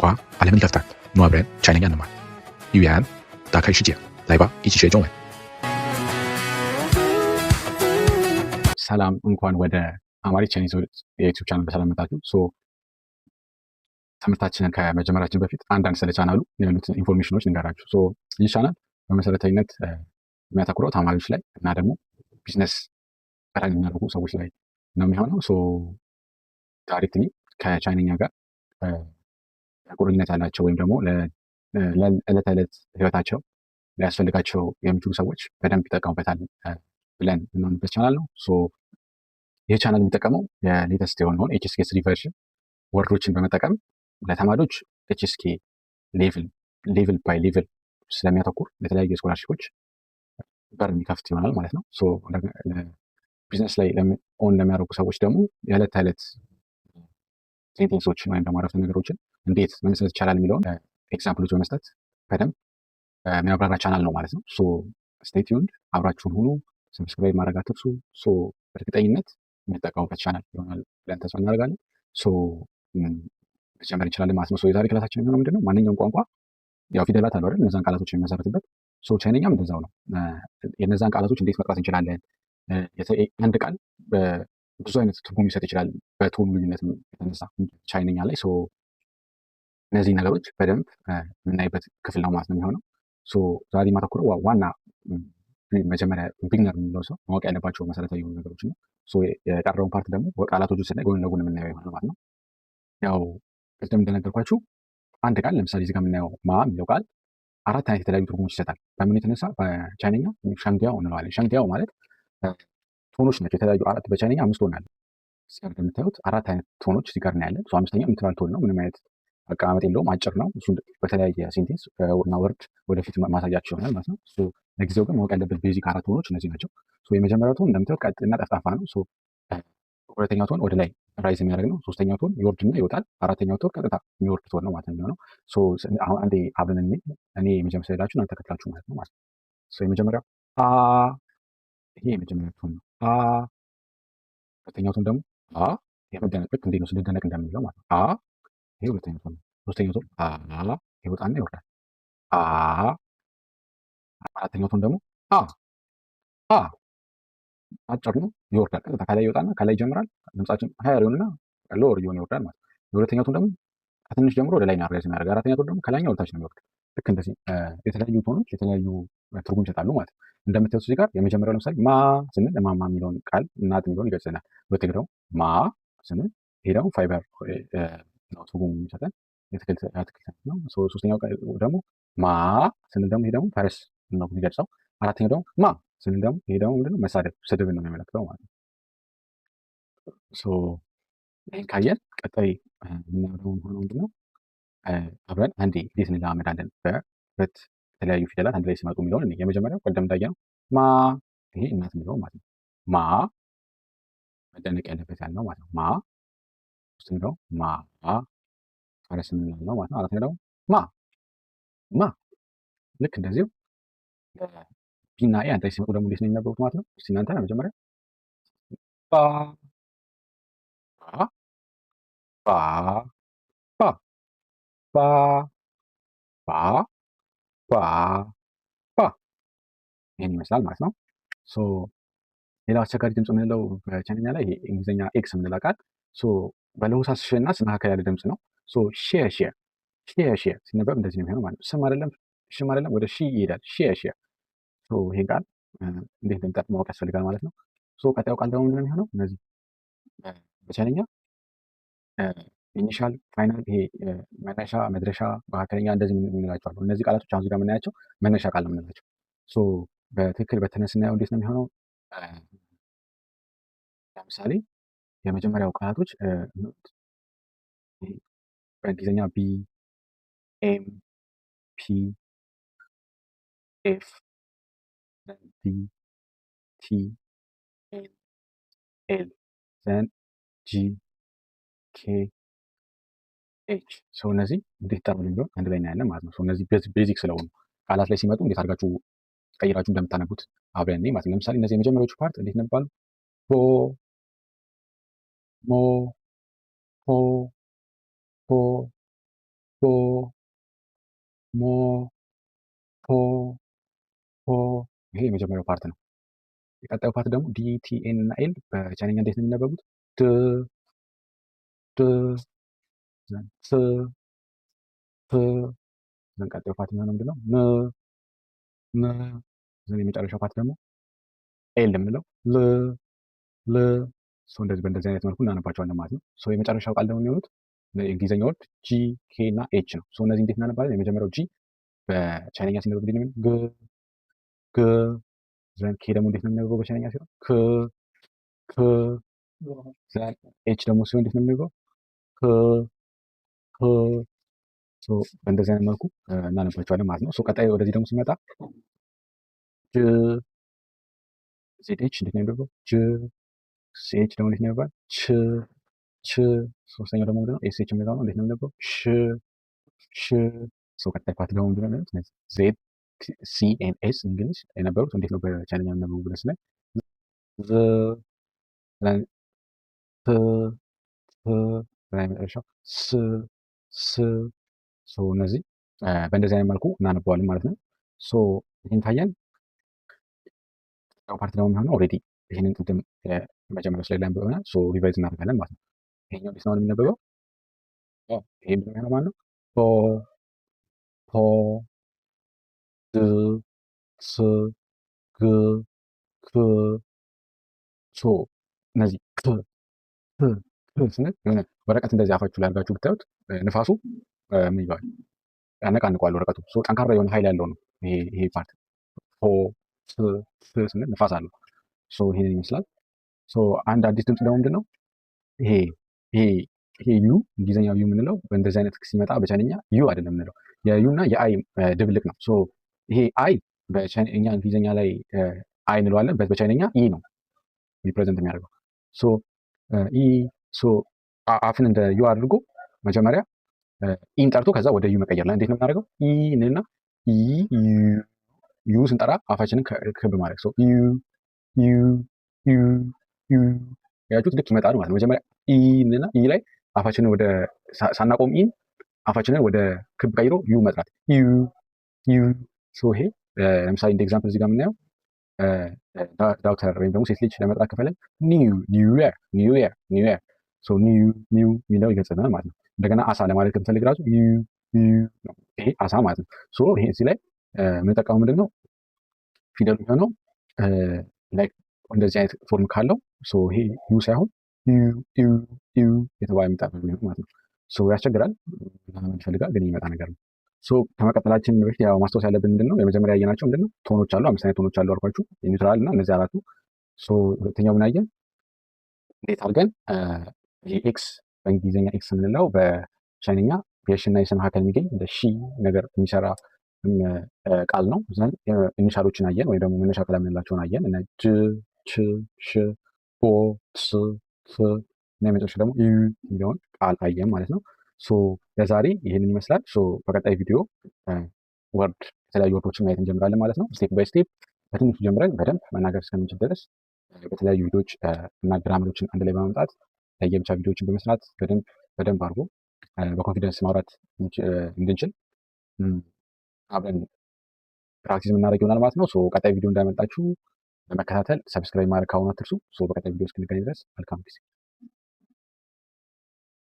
ቋንቋ ዓለምን ይከፍታል። ኑ አብረን ቻይንኛ እንማር። 语言打开世界，来吧，一起学中文。 ሰላም፣ እንኳን ወደ አማሪ Chinese የ YouTube channel በሰላም መጣችሁ። So ትምህርታችንን ከመጀመራችን በፊት አንዳንድ ስለ ቻናሉ ያሉት information ኖች ልንገራችሁ። So ይህ ቻናል በመሰረታዊነት የሚያተኩረው ተማሪዎች ላይ እና ደግሞ business run የሚያደርጉ ሰዎች ላይ ነው የሚሆነው። So directly ከቻይነኛ ጋር ቁርኝነት ያላቸው ወይም ደግሞ ለዕለት ተዕለት ህይወታቸው ሊያስፈልጋቸው የሚችሉ ሰዎች በደንብ ይጠቀሙበታል ብለን የምናምንበት ቻናል ነው። So ይህ ቻናል የሚጠቀመው የ latest የሆነውን HSK 3 version word ኦችን በመጠቀም ለተማሪዎች HSK level level by level ስለሚያተኩር ለተለያዩ scholarship ኦች በር የሚከፍት ይሆናል ማለት ነው። So business ላይ own ለሚያደርጉ ሰዎች ደግሞ የዕለት ተዕለት sentence ኦችን ወይም ደግሞ አረፍተ ነገሮችን እንዴት መመስረት ይቻላል የሚለውን example ኦች በመስጠት በደንብ የሚያብራራ ቻናል ነው ማለት ነው። So stay tuned፣ አብራችሁን ሁኑ። Subscribe ማድረግ አትርሱ። So በእርግጠኝነት የምትጠቀሙበት ቻናል ይሆናል ብለን ተስፋ እናደርጋለን። So መጀመር እንችላለን ማለት ነው። So የዛሬ class ኣችን የሚሆነው ምንድነው? ማንኛውም ቋንቋ ያው ፊደላት አሉ አይደል? እነዛን ቃላቶች የሚመሰረትበት። So ቻይነኛም እንደዛው ነው። የነዛን ቃላቶች እንዴት መጥራት እንችላለን? አንድ ቃል ብዙ አይነት ትርጉም ሊሰጥ ይችላል በ tone ኑ ልዩነት የተነሳ ቻይነኛ ላይ። So እነዚህ ነገሮች በደንብ የምናይበት ክፍል ነው ማለት ነው የሚሆነው። So ዛሬ የማተኩረው ዋና መጀመሪያ beginner የሚለው ሰው ማወቅ ያለባቸው መሰረታዊ የሆኑ ነገሮች ነው። የቀረውን part ደግሞ ቃላቶቹ ስናይ ጎን ለጎን የምናየው ይሆናል ማለት ነው። ያው ቅድም እንደነገርኳችሁ አንድ ቃል፣ ለምሳሌ እዚህ ጋር የምናየው ማ የሚለው ቃል አራት አይነት የተለያዩ ትርጉሞች ይሰጣል። በምን የተነሳ? በቻይነኛ ሸንዲያው እንለዋለን። ሸንዲያው ማለት tone ኦች ናቸው። የተለያዩ አራት፣ በቻይነኛ አምስት tone አለ። እዚህ ጋር እንደምታዩት አራት አይነት tone ኦች እዚህ ጋር እናያለን። አምስተኛው neutral tone ነው። ምንም አይነት አቀማመጥ የለውም። አጭር ነው። እሱን በተለያየ sentence እና word ወደፊት ማሳያችሁ ይሆናል ማለት ነው። ለጊዜው ግን ማወቅ ያለበት basic አራት tone ኦች እነዚህ ናቸው። የመጀመሪያው tone እንደምታዩት ቀጥና ጠፍጣፋ ነው። ሁለተኛው tone ወደ ላይ rise የሚያደርግ ነው። ሶስተኛው tone ይወርድና ይወጣል። አራተኛው tone ቀጥታ የሚወርድ tone ነው ማለት ነው የሚሆነው። አሁን አንዴ አብረን እኔ የመጀመሪያ ስላችሁ እናንተ ተከትላችሁ ማለት ነው። የመጀመሪያው አ፣ ይሄ የመጀመሪያው tone ነው። አ። ሁለተኛው tone ደግሞ አ፣ የመደነቅ፣ ልክ እንዴት ነው ስንደነቅ እንደምንለው ማለት ነው። አ፣ ይሄ ሁለተኛው tone ነው። ሶስተኛው tone አ፣ ይወጣና ይወርዳል። አ። አራተኛው tone ደግሞ አ፣ አ፣ አጭር ነው፣ ይወርዳል። ቀጥታ ከላይ ይወጣና ከላይ ይጀምራል። ድምጻችን higher ይሆንና lower እየሆነ ይወርዳል ማለት ነው። የሁለተኛው tone ደግሞ ከትንሽ ጀምሮ ወደ ላይ ነው rise የሚያደርግ። አራተኛው tone ደግሞ ከላይኛው ወደ ታች ነው የሚወርድ። ልክ እንደዚህ የተለያዩ tone ኦች የተለያዩ ትርጉም ይሰጣሉ ማለት ነው። እንደምታዩት እዚህ ጋር የመጀመሪያው ለምሳሌ ማ ስንል ማማ የሚለውን ቃል፣ እናት የሚለውን ይገልጽልናል። ሁለተኛው ደግሞ ማ ስንል ይሄ ደግሞ ፋይበር ነው ትርጉም የሚሰጠን፣ የአትክልት ነው። ሶስተኛው ደግሞ ማ ስንል ደግሞ ይሄ ደግሞ ፈረስ ነው የሚገልጸው። አራተኛው ደግሞ ማ ስንል ደግሞ ይሄ ደግሞ ምንድነው? መሳደብ፣ ስድብን ነው የሚያመለክተው ማለት ነው። So ይህን ካየን ቀጣይ የምናየው ደግሞ የሚሆነው ምንድነው? አብረን አንዴ እንዴት እንለማመዳለን በሁለት የተለያዩ ፊደላት አንድ ላይ ሲመጡ የሚለውን። የመጀመሪያው ቅድም እንዳየነው ማ፣ ይሄ እናት የሚለው ማለት ነው። ማ፣ መደነቅ ያለበት ያልነው ማለት ነው። ማ። ሶስተኛው ማ፣ ፈረስ የምንለው ማለት ነው። አራተኛው ደግሞ ማ፣ ማ። ልክ እንደዚሁ B እና A አንድ ላይ ሲመጡ ደግሞ እንዴት ነው የሚነበቡት ማለት ነው? እስቲ እናንተ መጀመሪያ ባ፣ ባ፣ ባ፣ ባ፣ ባ፣ ባ፣ ባ፣ ባ። ይህን ይመስላል ማለት ነው። So ሌላው አስቸጋሪ ድምፅ የምንለው በቻይነኛ ላይ ይሄ እንግሊዝኛ X የምንለው ቃል፣ so በለሆሳስ ሽ እና ስ መካከል ያለ ድምፅ ነው። So ሼ ሼ፣ ሼ ሼ ሲነበብ እንደዚህ ነው የሚሆነው ማለት ነው። ስም አይደለም፣ ሽም አይደለም፣ ወደ ሺ ይሄዳል። ሼ ሼ። So ይሄን ቃል እንዴት እንደሚጠራ ማወቅ ያስፈልጋል ማለት ነው። So ቀጣዩ ቃል ደግሞ ምንድን ነው የሚሆነው? እነዚህ በቻይነኛ initial፣ final፣ ይሄ መነሻ፣ መድረሻ፣ መካከለኛ እንደዚህ የምንላቸው አሉ። እነዚህ ቃላቶች አሁን እዚህ ጋር የምናያቸው መነሻ ቃል ነው የምንላቸው። So በትክክል በተነ ስናየው እንዴት ነው የሚሆነው? ለምሳሌ የመጀመሪያው ቃላቶች በእንግሊዝኛ B፣ M፣ P፣ F፣ D፣ T፣ N፣ L፣ then G፣ K፣ H። So እነዚህ እንዴት ይጠራሉ የሚለውን አንድ ላይ እናያለን ማለት ነው። እነዚህ basic ስለሆኑ ቃላት ላይ ሲመጡ እንዴት አድርጋችሁ ቀይራችሁ እንደምታነቡት አብረን ማለት ነው። ለምሳሌ እነዚህ የመጀመሪያዎቹ part እንዴት ይነባሉ? ቦ፣ ሞ፣ ሆ፣ ሆ፣ ቦ፣ ሞ፣ ፖ፣ ፖ። ይሄ የመጀመሪያው part ነው። የቀጣዩ part ደግሞ D፣ T፣ N እና L በቻይነኛ እንዴት ነው የሚነበቡት? ድ፣ ድ፣ ት፣ ት። Then ቀጣዩ part የሚሆነው ምንድነው? ን፣ ን። Then የመጨረሻው part ደግሞ L የምንለው ል፣ ል። So እንደዚህ በእንደዚህ አይነት መልኩ እናነባቸዋለን ማለት ነው። So የመጨረሻው ቃል ደግሞ የሚሆኑት የእንግሊዝኛ word G፣ K እና H ነው። So እነዚህ እንዴት እናነባለን? የመጀመሪያው G በቻይነኛ ሲነበብ እንዴት ነው? ግ፣ ግ። Then K ደግሞ እንዴት ነው የሚነበበው በቻይነኛ ሲሆን? ክ፣ ክ። Then H ደግሞ ሲሆን እንዴት ነው የሚነበበው? ህ፣ ህ። So በእንደዚህ አይነት መልኩ እናነባቸዋለን ማለት ነው። So ቀጣይ ወደዚህ ደግሞ ሲመጣ ጅ፣ Z H እንዴት ነው የሚነበበው? ጅ። C H ደግሞ እንዴት ነው የሚነበበው? ች፣ ች። ሶስተኛው ደግሞ ምንድነው? S H የሚለው ነው። እንዴት ነው የሚነበበው? ሽ፣ ሽ። So ቀጣይ part ደግሞ ምንድነው የሚሆኑት? Z፣ C and S እንግሊዝ የነበሩት እንዴት ነው በቻይነኛ የሚነበቡ ብለን ስናይ ዝ፣ ት፣ ት፣ የመጨረሻው ስ፣ ስ። So እነዚህ በእንደዚህ አይነት መልኩ እናነበዋለን ማለት ነው። So ይህን ካየን part ደግሞ የሚሆነው already ይህንን ቅድም የመጀመሪያው slide ላይ አንብበናል። So revise እናደርጋለን ማለት ነው። ይሄኛው እንዴት ነው የሚነበበው? ይሄ ምንድን ነው የሚሆነው ማለት ነው? ቦ፣ ፖ፣ ድ፣ ስ፣ ግ፣ ክ። So እነዚህ ክ፣ ክ፣ ክ ስንል የሆነ ወረቀት እንደዚህ አፋችሁ ላይ አድርጋችሁ ብታዩት ንፋሱ ምን ይለዋል? ያነቃንቀዋል ወረቀቱ። So ጠንካራ የሆነ ኃይል ያለው ነው ይሄ part። ፖ፣ ስ፣ ስ ስንል ንፋስ አለው። So ይሄንን ይመስላል። So አንድ አዲስ ድምፅ ደግሞ ምንድን ነው? ይሄ U፣ እንግሊዝኛው U የምንለው በእንደዚህ አይነት ሲመጣ በቻይነኛ U አይደለም የምንለው፣ የ U እና የ I ድብልቅ ነው። So ይሄ I በቻይነኛ እንግሊዝኛ ላይ I እንለዋለን፣ በቻይነኛ ኢ ነው represent የሚያደርገው። So ኢ። So አፍን እንደ U አድርጎ መጀመሪያ ኢን ጠርቶ ከዛ ወደ U መቀየር ላይ እንዴት ነው የምናደርገው? ኢ እንልና ኢ U ስንጠራ አፋችንን ክብ ማድረግ። So ዩ፣ ዩ፣ ዩ፣ ዩ ያችሁት ልክ ይመጣል ማለት ነው። መጀመሪያ ኢ እንልና ኢ ላይ አፋችንን ወደ ሳናቆም ኢን አፋችንን ወደ ክብ ቀይሮ U መጥራት፣ ዩ፣ ዩ። So ይሄ ለምሳሌ እንደ example እዚህ ጋር የምናየው daughter ወይም ደግሞ ሴት ልጅ ለመጥራት ከፈለግ ኒው፣ ኒው የር፣ ኒው የር፣ ኒው የር። So ኒው፣ ኒው የሚለው ይገልጽልናል ማለት ነው። እንደገና አሳ ለማለት ከምፈልግ ራሱ ዩ፣ ዩ ነው። ይሄ አሳ ማለት ነው። So ይሄ እዚህ ላይ የምንጠቀመው ምንድን ነው? ፊደሉ የሚሆነው like እንደዚህ አይነት form ካለው so ይሄ U ሳይሆን ዩ፣ ዩ፣ ዩ የተባለ የሚጠራ የሚሆን ማለት ነው። So ያስቸግራል፣ መለማመድ ይፈልጋል፣ ግን የሚመጣ ነገር ነው። So ከመቀጠላችን በፊት ያው ማስታወስ ያለብን ምንድን ነው? የመጀመሪያ ያየናቸው ምንድን ነው? Tone ኦች አሉ፣ አምስት አይነት tone ኦች አሉ አልኳችሁ፣ neutral እና እነዚህ አራቱ። So ሁለተኛው ምን አየን? እንዴት አድርገን ይሄ X፣ በእንግሊዝኛ X የምንለው በቻይነኛ የሽ እና የስ መካከል የሚገኝ እንደ ሺ ነገር የሚሰራ ቃል ነው። Then initial ኦችን አየን ወይም ደግሞ መነሻ ቃል የምንላቸውን አየን፣ እነ ጅ፣ ች፣ ሽ፣ ቦ፣ ስ፣ ፍ እና የመጨረሻ ደግሞ ዩ የሚለውን ቃል አየን ማለት ነው። So ለዛሬ ይህንን ይመስላል። So በቀጣይ ቪዲዮ word የተለያዩ word ኦችን ማየት እንጀምራለን ማለት ነው። Step by step በትንሹ ጀምረን በደንብ መናገር እስከምንችል ድረስ በተለያዩ ቪዲዮዎች እና grammar ኦችን አንድ ላይ በማምጣት ለየብቻ ቪዲዮዎችን በመስራት በደንብ በደንብ አድርጎ በ confidence ማውራት እንድንችል አብረን practice የምናደርግ ይሆናል ማለት ነው። So ቀጣይ ቪዲዮ እንዳያመልጣችሁ ለመከታተል subscribe ማድረግ ካሁኑ አትርሱ። So በቀጣይ ቪዲዮ እስክንገናኝ ድረስ መልካም ጊዜ።